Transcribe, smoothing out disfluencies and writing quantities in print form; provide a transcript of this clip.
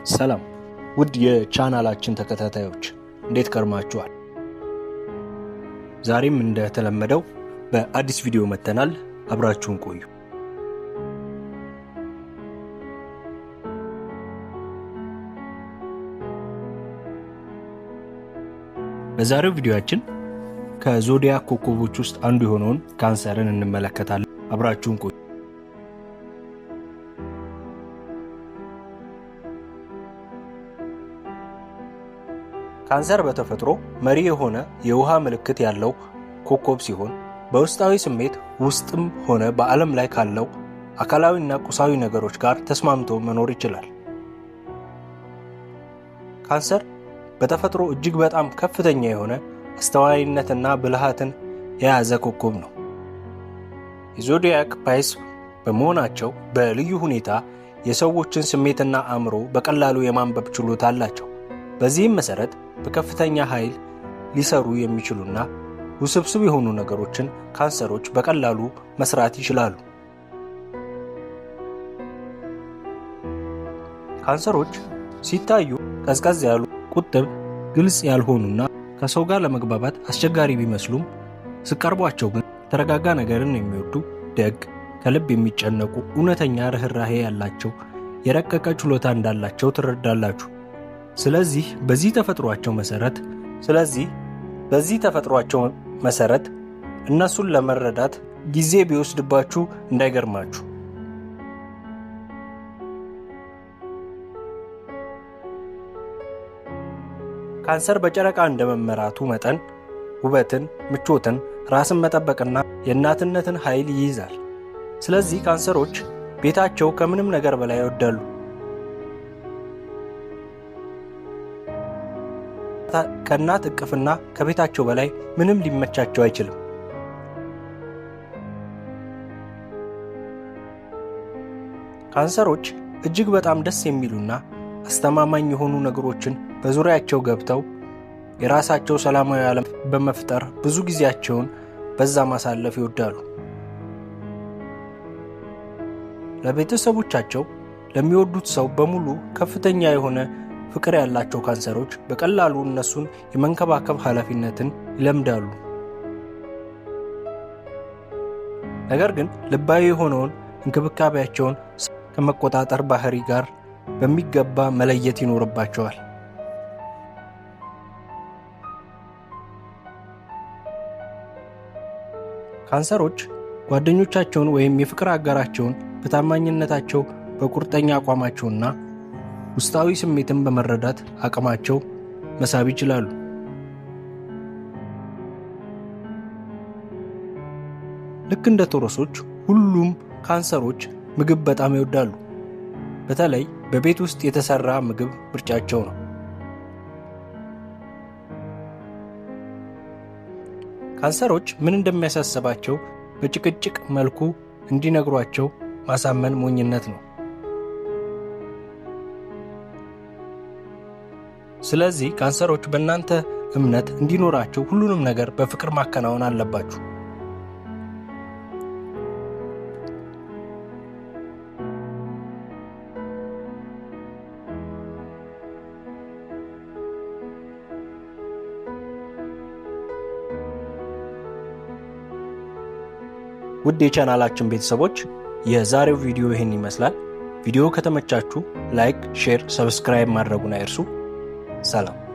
ሰላም ውድ የቻናላችን ተከታታዮች፣ እንዴት ከርማችኋል? ዛሬም እንደተለመደው በአዲስ ቪዲዮ መጥተናል። አብራችሁን ቆዩ። በዛሬው ቪዲዮአችን ከዞዲያክ ኮከቦች ውስጥ አንዱ የሆነውን ካንሰርን እንመለከታለን። አብራችሁን ቆዩ። ካንሰር በተፈጥሮ መሪ የሆነ የውሃ ምልክት ያለው ኮከብ ሲሆን፣ በውስጣዊ ስሜት ውስጥም ሆነ በዓለም ላይ ካለው አካላዊና ቁሳዊ ነገሮች ጋር ተስማምቶ መኖር ይችላል። ካንሰር በተፈጥሮ እጅግ በጣም ከፍተኛ የሆነ አስተዋይነትና ብልሃትን የያዘ ኮከብ ነው። የዞዲያክ Pisces በመሆናቸው በልዩ ሁኔታ የሰዎችን ስሜትና አእምሮ በቀላሉ የማንበብ ችሎታ አላቸው። በዚህም መሰረት በከፍተኛ ኃይል ሊሰሩ የሚችሉና ውስብስብ የሆኑ ነገሮችን ካንሰሮች በቀላሉ መስራት ይችላሉ። ካንሰሮች ሲታዩ ቀዝቀዝ ያሉ፣ ቁጥብ፣ ግልጽ ያልሆኑና ከሰው ጋር ለመግባባት አስቸጋሪ ቢመስሉም፣ ስትቀርቧቸው ግን የተረጋጋ ነገርን የሚወዱ፣ ደግ፣ ከልብ የሚጨነቁ፣ እውነተኛ ርኅራሄ ያላቸው፣ የረቀቀ ችሎታ እንዳላቸው ትረዳላችሁ። ስለዚህ በዚህ ተፈጥሯቸው መሰረት እነሱን ለመረዳት ጊዜ ቢወስድባችሁ እንዳይገርማችሁ። ካንሰር በጨረቃ እንደመመራቱ መጠን ውበትን፣ ምቾትን፣ ራስን መጠበቅና የእናትነትን ኃይል ይይዛል። ስለዚህ ካንሰሮች ቤታቸው ከምንም ነገር በላይ ይወዳሉ። ከእናት እቅፍና ከቤታቸው በላይ ምንም ሊመቻቸው አይችልም። ካንሰሮች እጅግ በጣም ደስ የሚሉና አስተማማኝ የሆኑ ነገሮችን በዙሪያቸው ገብተው የራሳቸው ሰላማዊ ዓለም በመፍጠር ብዙ ጊዜያቸውን በዛ ማሳለፍ ይወዳሉ። ለቤተሰቦቻቸው፣ ለሚወዱት ሰው በሙሉ ከፍተኛ የሆነ ፍቅር ያላቸው ካንሰሮች በቀላሉ እነሱን የመንከባከብ ኃላፊነትን ይለምዳሉ። ነገር ግን ልባዊ የሆነውን እንክብካቤያቸውን ከመቆጣጠር ባህሪ ጋር በሚገባ መለየት ይኖርባቸዋል። ካንሰሮች ጓደኞቻቸውን ወይም የፍቅር አጋራቸውን በታማኝነታቸው፣ በቁርጠኛ አቋማቸውና ውስጣዊ ስሜትን በመረዳት አቅማቸው መሳብ ይችላሉ። ልክ እንደ ቶረሶች ሁሉም ካንሰሮች ምግብ በጣም ይወዳሉ። በተለይ በቤት ውስጥ የተሰራ ምግብ ምርጫቸው ነው። ካንሰሮች ምን እንደሚያሳስባቸው በጭቅጭቅ መልኩ እንዲነግሯቸው ማሳመን ሞኝነት ነው። ስለዚህ ካንሰሮች በእናንተ እምነት እንዲኖራቸው ሁሉንም ነገር በፍቅር ማከናወን አለባችሁ። ውድ የቻናላችን ቤተሰቦች፣ የዛሬው ቪዲዮ ይህን ይመስላል። ቪዲዮ ከተመቻችሁ like፣ share፣ subscribe ማድረጉን አይርሱ። ሰላም።